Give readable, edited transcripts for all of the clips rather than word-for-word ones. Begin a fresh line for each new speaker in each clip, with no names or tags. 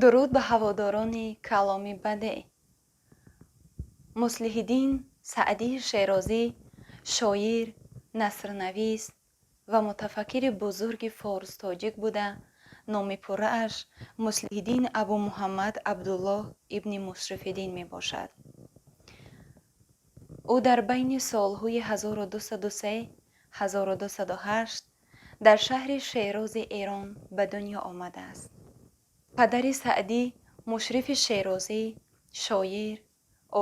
Дуруд ба ҳаводорони каломи бадеъ. Муслиҳиддин Саъдии Шерозӣ шоир, насрнавис ва мутафаккири бузурги форс-тоҷик буда, номи пуррааш Муслиҳиддин Абу Муҳаммад Абдуллоҳ ибни Мушрифиддин мебошад. Ӯ дар байни солҳои 1203-1208 дар шаҳри Шерози Эрон ба дунё омадааст. Падари Саъдӣ Мушрифи Шерозӣ шоир,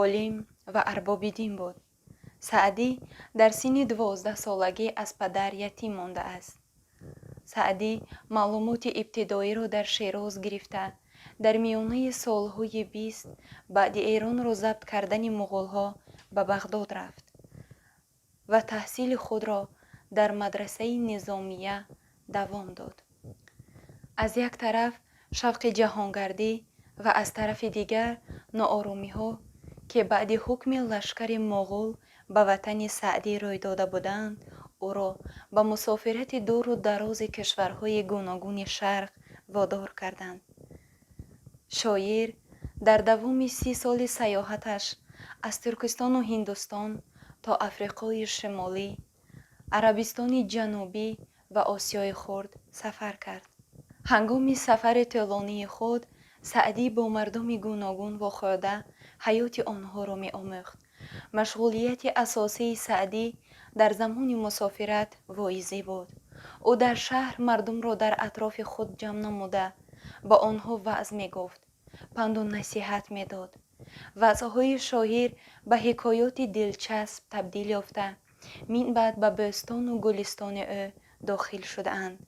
олим ва арбоби дин буд. Саъдӣ дар синни 12-солагӣ аз падар ятим мондааст. Саъдӣ маълумоти ибтидоиро дар Шероз гирифта, дар миёнаи солҳои 20 баъди Эронро забт кардани муғулҳо ба Бағдод рафт ва таҳсили худро дар мадрасаи Низомия давом дод. Аз як тараф шавқи ҷаҳонгардӣ ва аз тарафи дигар нооромиҳо, ки баъди ҳукми лашкари моғул ба ватани Саъдӣ рӯй дода буданд, ӯро ба мусофирати дуру дарози кишварҳои гуногуни Шарқ водор карданд. Шоир дар давоми 30 соли сайёҳаташ аз Туркистону Ҳиндустон то Африқои Шимолӣ, Арабистони Ҷанубӣ ва Осиёи Хурд сафар кард. Ҳангоми сафари тӯлонии худ Саъдӣ бо мардуми гуногун вохӯрда, ҳаёти онҳоро меомӯхт. Машғулияти асосии Саъдӣ дар замони мусофират воизӣ буд. Ӯ дар шаҳр мардумро дар атрофи худ ҷамъ намуда, ба онҳо ваъз мегуфт, панду насиҳат медод. Ваъзҳои шоир ба ҳикоёти дилчасп табдил ёфта, минбаъд ба Бӯстону Гулистони ӯ дохил шудаанд.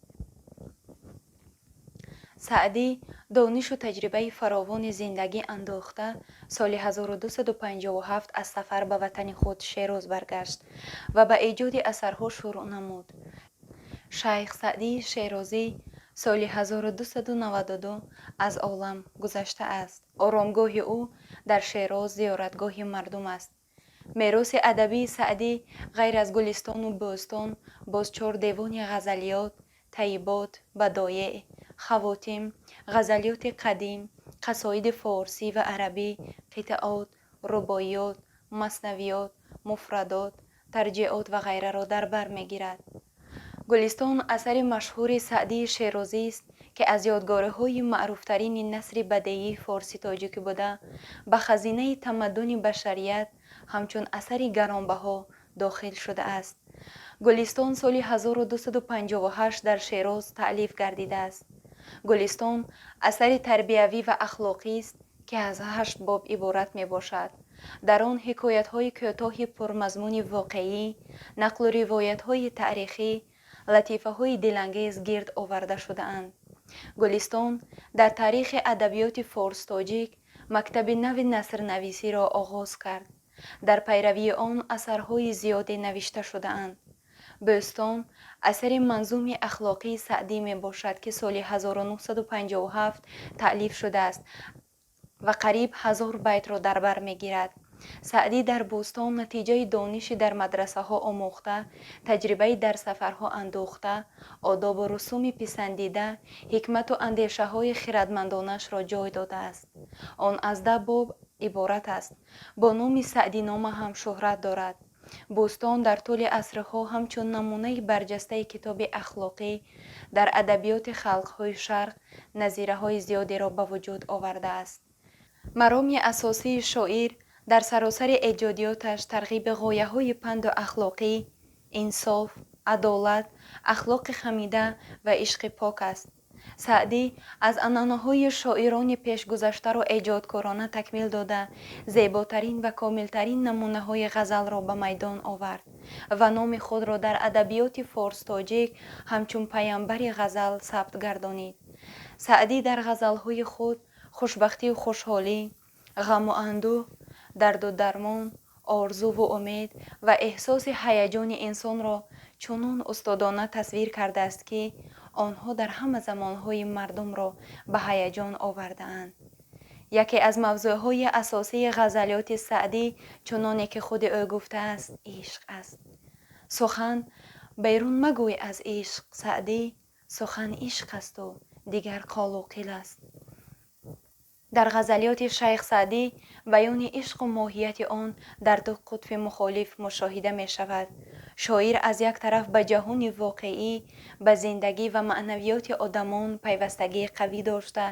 Саъдӣ донишу таҷрибаи фаровони зиндагӣ андохта, соли 1257 аз сафар ба ватани худ Шероз баргашт ва ба эҷоди асарҳо шурӯъ намуд. Шайх Саъдии Шерозӣ соли 1292 аз олам гузаштааст. Оромгоҳи ӯ дар Шероз зиёратгоҳи мардум аст. Мероси адабии Саъдӣ ғайр аз Гулистону Бӯстон боз чор девони ғазалиёт, таибот, бадоеъ, хавотим, ғазалиёти қадим, қасоиди форсӣ ва арабӣ, қитъаот, рубоиёт, маснавиёт, муфрадот, тарҷеот ва ғайраро дар бар мегирад. Гулистон асари машҳури Саъдии Шерозист, ки аз ёдгориҳои маъруфтарини насри бадеии форсӣ-тоҷикӣ буда, ба хазинаи тамаддуни башарият ҳамчун асари гаронбаҳо дохил шудааст. Гулистон соли 1258 дар Шероз таълиф гардидааст. Гулистон асари тарбиявӣ ва ахлоқист, ки аз ҳашт боб иборат мебошад. Дар он ҳикоятҳои кӯтоҳи пурмазмуни воқеӣ, нақлу ривоятҳои таърихӣ, латифаҳои дилангез гирд оварда шудаанд. Гулистон дар таърихи адабиёти форс-тоҷик мактаби нави насрнависиро оғоз кард. Дар пайравии он асарҳои зиёде навишта шудаанд. Бӯстон асари манзуми ахлоқии Саъдӣ мебошад, ки соли 1957 таълиф шудааст ва қариб 1000 байтро дар бар мегирад. Саъдӣ дар Бӯстон натиҷаи дониши дар мадрасаҳо омӯхта, таҷрибаи дар сафарҳо андӯхта, одобу русуми писандида, ҳикмату андешаҳои хиратмандонашро ҷой додааст. Он аз 10 боб иборат аст. Бо номи Саъдинома ҳам шӯҳрат дорад. Бӯстон дар тӯли асрҳо ҳамчун намунаи барҷастаи китоби ахлоқӣ дар адабиёти халқҳои Шарқ назираҳои зиёдеро ба вуҷуд овардааст. Мароми асосии шоир дар саросари эҷодиёташ тарғиби ғояҳои панду ахлоқӣ, инсоф, адолат, ахлоқи хамида ва ишқи пок аст. Саъдӣ аз анъанаҳои шоирони пешгузаштаро эҷодкорона такмил дода, зеботарин ва комилтарин намунаҳои ғазалро ба майдон овард ва номи худро дар адабиёти форс-тоҷик ҳамчун пайамбари ғазал сабт гардонид. Саъдӣ дар ғазалҳои худ Хушбахтию хушҳолӣ, ғаму андӯҳ, дарду дармон, орзуву умед ва эҳсоси ҳаяҷони инсонро чунон устодона тасвир кардааст, ки онҳо дар ҳама замонҳои мардумро ба ҳаяҷон овардаанд. Яке аз мавзӯъҳои асосии ғазалиёти Саъдӣ, чуноне ки худи ӯ гуфтааст, ишқ аст. Сухан берун магӯй аз ишқ, Саъдӣ, сухан ишқ асту дигар қолу қил аст. Дар ғазалиёти шайх Саъдӣ баёни ишқу моҳияти он дар ду қутби мухолиф мушоҳида мешавад. Шоир аз як тараф ба ҷаҳони воқеӣ, ба зиндагӣ ва маънавиёти одамон пайвастагии қавӣ дошта,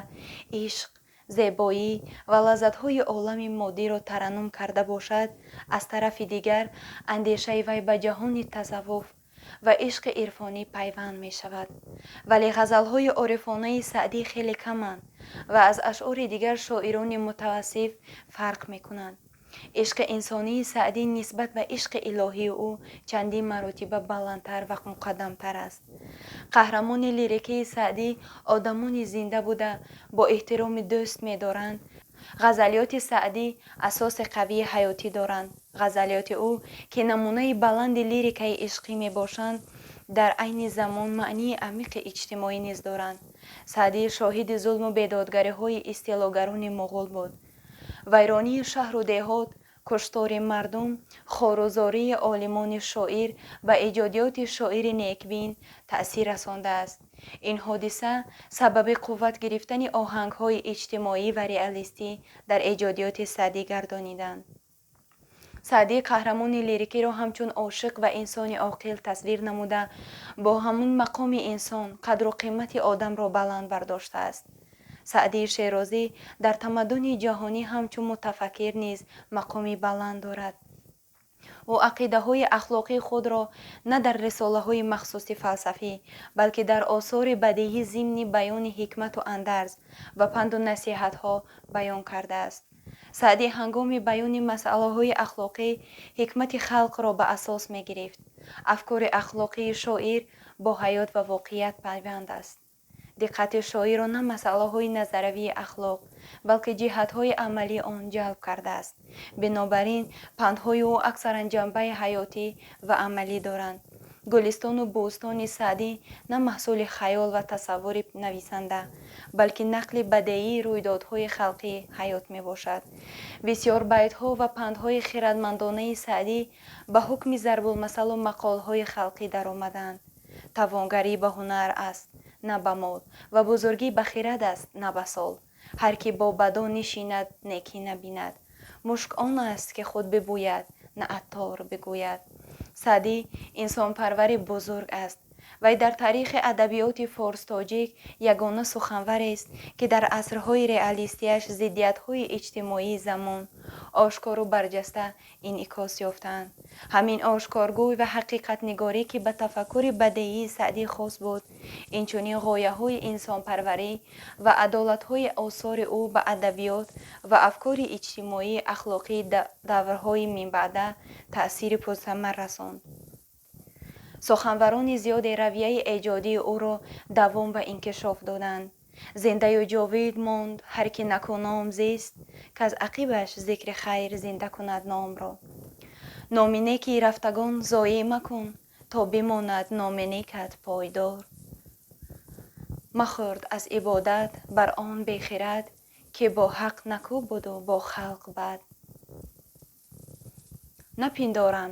ишқ, зебоӣ ва лаззатҳои олами моддиро тараннум карда бошад, аз тарафи дигар андешаи вай ба ҷаҳони тасаввуф ва ишқи ирфонӣ пайванд мешавад. Вале ғазалҳои орифонаи Саъдӣ хеле каманд ва аз ашъори дигар шоирони мутавассиф фарқ мекунанд. Ишқи инсонии Саъдӣ нисбат ба ишқи илоҳии ӯ чандин маротиба баландтар ва муқаддамтар аст. Қаҳрамони лирикии Саъдӣ одамони зинда буда, бо эҳтироми дӯст медоранд. Ғазалиёти Саъдӣ асоси қавии ҳаётӣ доранд. Ғазалиёти ӯ, ки намунаи баланди лирикаи ишқӣ мебошанд, дар айни замон маънии амиқи иҷтимоӣ низ доранд. Саъдӣ шоҳиди зулму бедодгариҳои истилогарони муғул буд. Вайронии шаҳру деҳот, куштори мардум, хорузории олимони шоир ба эҷодиёти шоири некбин таъсир расондааст. Ин ҳодиса сабаби қувват гирифтани оҳангҳои иҷтимоӣ ва реалистӣ дар эҷодиёти Саъдӣ гардониданд. Саъдӣ қаҳрамони лирикиро ҳамчун ошиқ ва инсони оқил тасвир намуда, бо ҳамин мақоми инсон қадру қимати одамро баланд бардоштааст. Саъдии Шерозӣ дар тамаддуни ҷаҳонӣ ҳамчун мутафаккир низ мақоми баланд дорад. Ӯ ақидаҳои ахлоқии худро на дар рисолаҳои махсуси фалсафӣ, балки дар осори бадеҳӣ зимни баёни ҳикмату андарз ва панду насиҳатҳо баён кардааст. Саъдӣ ҳангоми баёни масъалаҳои ахлоқӣ ҳикмати халқро ба асос мегирифт. Афкори ахлоқии шоир бо ҳаёт ва воқеият пайванд аст. Диққати шоирро на масъалаҳои назариявии ахлоқ, балки ҷиҳатҳои амалии он ҷалб кардааст. Бинобар ин пандҳои ӯ аксаран ҷанбаи ҳаётӣ ва амалӣ доранд. Гулистону бӯстони Саъдӣ на маҳсули хаёл ва тасаввури нависанда, балки нақли бадеии рӯйдодҳои халқии ҳаёт мебошад. Бисёр байтҳо ва пандҳои хирадмандонаи Саъдӣ ба ҳукми зарбулмасалу мақолҳои халқӣ даромаданд. Тавонгарӣ ба ҳунар аст, на ба мол, ва бузургӣ ба хирад аст, на ба сол. Ҳар ки бо бадон нишинад, некӣ набинад. Мушк он аст, ки худ бибӯяд, на аттор бигӯяд. Саъдӣ инсонпарвари бузург аст. Вай дар таърихи адабиёти форс-тоҷик ягона суханварест, ки дар асрҳои реалистияш зиддиятҳои иҷтимоии замон ошкору барҷаста инъикос ёфтаанд. Ҳамин ошкоргӯй ва ҳақиқатнигорӣ, ки ба тафаккури бадеии Саъдӣ хос буд, инчунин ғояҳои инсонпарварӣ ва адолатҳои осори ӯ ба адабиёт ва афкори иҷтимоии ахлоқии даврҳои минбаъда таъсири пурсамар расонд. Суханварони зиёде равияи эҷодии ӯро давом ва инкишоф доданд. Зиндаю ҷовид монд ҳар ки накӯном зист, каз ақибаш зикри хайр зинда кунад номро. Номи неки рафтагон зоеъ макун, то бимонад номи некат пойдор. Махӯрд аз ибодат бар он бехирад, ки бо ҳақ накӯ буду бо халқ бад. Напиндорам,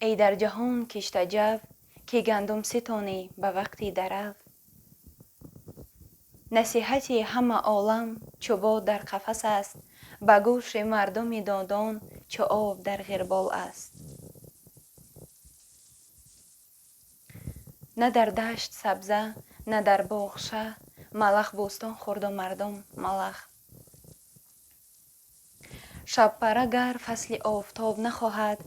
эй дар ҷаҳон кишта ҷав, ки гандум ситонӣ ба вақти дарав. Насиҳати ҳама олам чу бод дар қафас аст, ба гӯши мардуми додон чу об дар ғирбол аст. На дар дашт сабза, на дар боғ шаҳ, малах бӯстон хӯрду мардум малах. Шабпара гар фасли офтоб нахоҳад,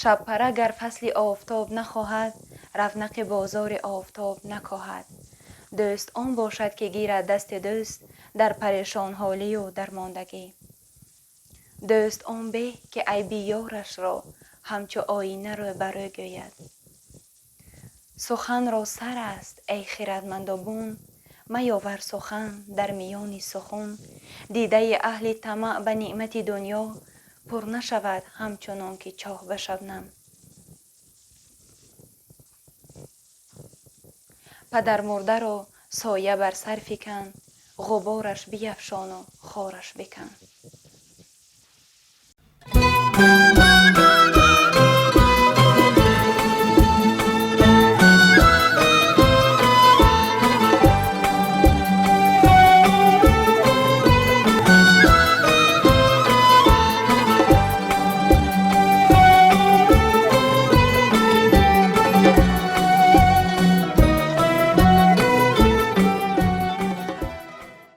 шабпара гар фасли офтоб нахоҳад, равнақи бозори офтоб накоҳад. Дӯст он бошад, ки гирад дасти дӯст дар парешонҳолию дармондагӣ. Дӯст он беҳ, ки айби ёрашро ҳамчу оина рӯбарӯ гӯяд. Суханро сар аст, эй хирадманду бун, Маёвар сухан дар миёни сухан. Дидаи аҳли тамаъ ба неъмати дунё пур нашавад ҳамчунон ки чоҳ ба шабнам. Падармурдаро соя бар сар фикан, ғубораш биафшону хораш бикан.